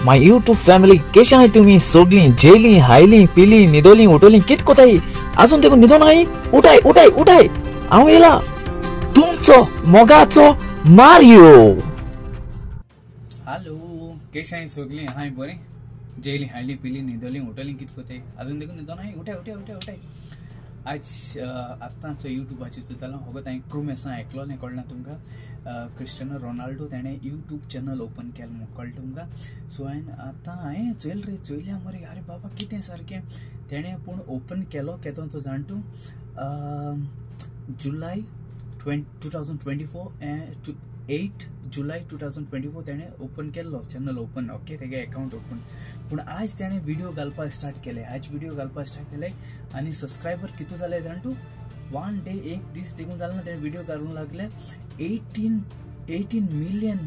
My YouTube family केशे आहाय तुमी सोगलीं जेली हायली पिली न्हिदोली उठोली कित कोताय आजून देखून न्हिदोन आहाय उठाय उठाय उठाय हांव येयला तुमचो मोगाचो मारियो। हॅलो केशे आहाय सोगलीं हाय बरें जेली हायली पिली न्हिदोली उठोली कित कोताय आजून देखून न्हिदोन आहाय उठाय उठाय उठाय उठाय। आज आतांचो युट्यूबाचेर चोयतालो फकत हांवें क्रुमेसां आयकलो न्ही कळना तुमकां क्रिस्टियानो रोनाल्डो तेणें यूट्यूब चॅनल ओपन केलें म्हूण कळटा तुमकां। सो हांवें आतां हांवें चोयल रे चोयल्या मरे अरे बाबा कितें सारकें तेणें पूण ओपन केलो केदोचो जाण तूं जुलय 2024 8 जुलय 2024 तेणें ओपन केल्लो चॅनल ओपन ओके तेगे अकाउंट ओपन। पूण आज तेणें व्हिडिओ घालपाक स्टार्ट केले आज व्हिडिओ घालपाक स्टार्ट केले आनी सबस्क्रायबर कितू जाले जाण तूं वन डे एक दीस देखून जालें ना तेणें व्हिडिओ घालूंक लागले 18.1 मिलियन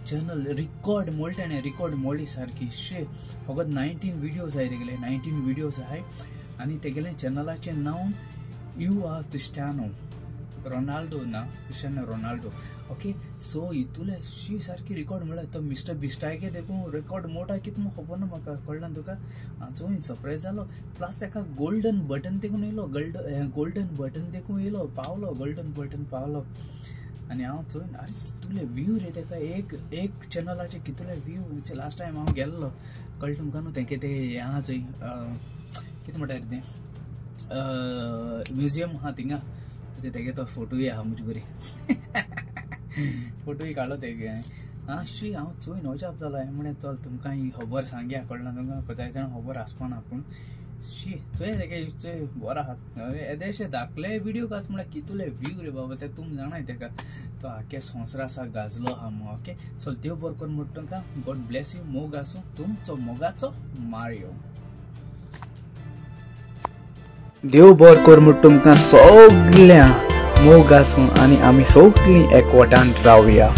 चॅनल रिकॉर्ड मोडले तेणें रिकॉर्ड मोडली सारकी शे फकत 19 व्हिडियोज आहाय तेगेले 19 व्हिडियोज आहाय आनी तेगेलें चॅनलाचें नांव you are Cristiano Ronaldo ना क्रिस्टियानो रोनाल्डो ओके। सो इतुले शी सारकी रिकॉर्ड म्हळ्यार तो मिस्टर बिस्टायके देखून रिकॉर्ड मोटा कितें म्हूण खबर ना म्हाका कळना तुका हांव चोयन सरप्रायज जालो। प्लस ताका गोल्डन बटन देखून येयलो गोल्डन बटन देखून येयलो पावलो गोल्डन बटन पावलो आनी हांव चोयन अरे कितले व्यू रे ताका एक एक चॅनलाचे कितले व्यू लास्ट टायम हांव गेल्लो कळटा तुमकां न्हू तेंके ते हें आहा चोय कितें म्हणटा रे तें म्युजियम आहा थिंगा तेगे तो फोटोय आहा म्हजे बरी फोटोय काडलो तेगे आं शी हांव चोयन अजाप जालो हांवें म्हणलें चल तुमकां ही खबर सांगया कळना तुमकां पचाय जाण खबर आसपाना पूण शी चोय तेगे चोय बरो आहा येदेशे धाकले व्हिडिओ घात म्हळ्यार कितले व्यू रे बाबा ते तुम जाणाय तेका तो आख्या संवसार आसा गाजलो आहा म्हूण ओके। चल देव बरो कर म्हणटा तुमकां गॉड ब्लेस you मोग आसूं तुमचो मोगाचो मारियो। देव बरो कर म्हूण तुमकां सगळ्यांक मोग आसूं आनी आमी सगळीं एकवटान रावया।